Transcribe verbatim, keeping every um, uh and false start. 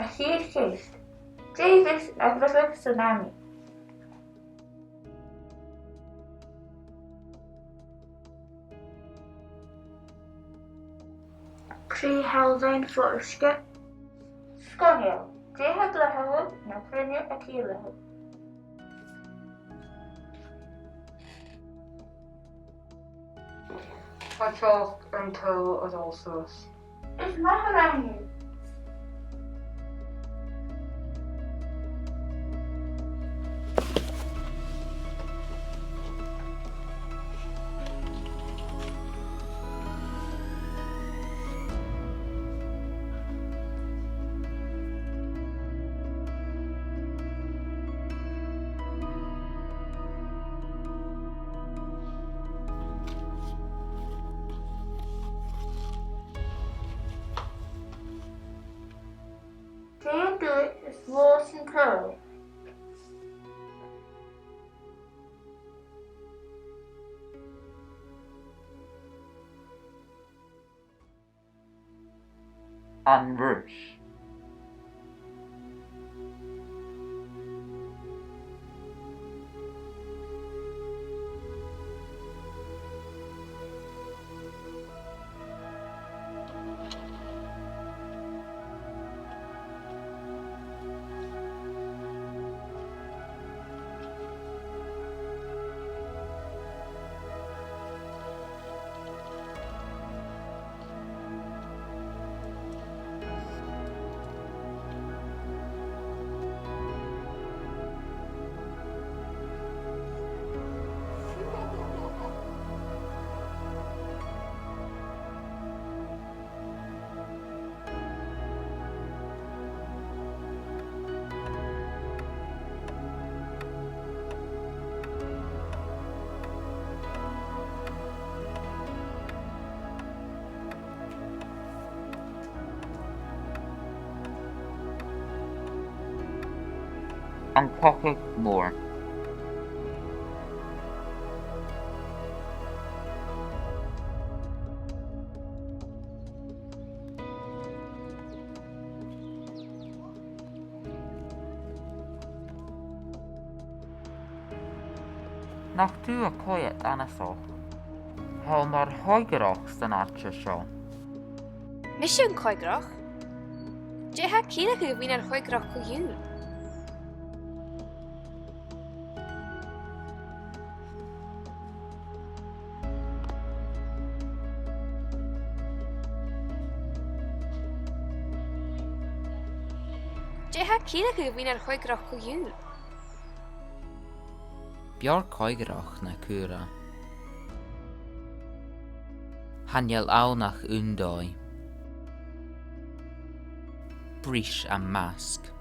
A' chiad cheist. Dè bhios a' bruidhinn san àm? Crith-shealladh fo uisge. Sgoinneil. Dè tha gleacaidh na cruinne a' ciallachadh? Tha teocht an t-saoghail a' dol suas. Is math a rinn thu. Dè an duine as motha san t-saoghal? An Ruis. An Cogadh Mòr. Nach tu a' coimhead annasach? Tha thu mar choigreach san àite seo. Mise an coigreach? Dè tha a' ciallachadh a bhith nar coigreach co-dhiù? Dè tha a' ciallachadh a bhith nar coigreach co-dhiù? B' fheàrr coigreach na caora. Chan eil ann ach aon dòigh. Bris am masg.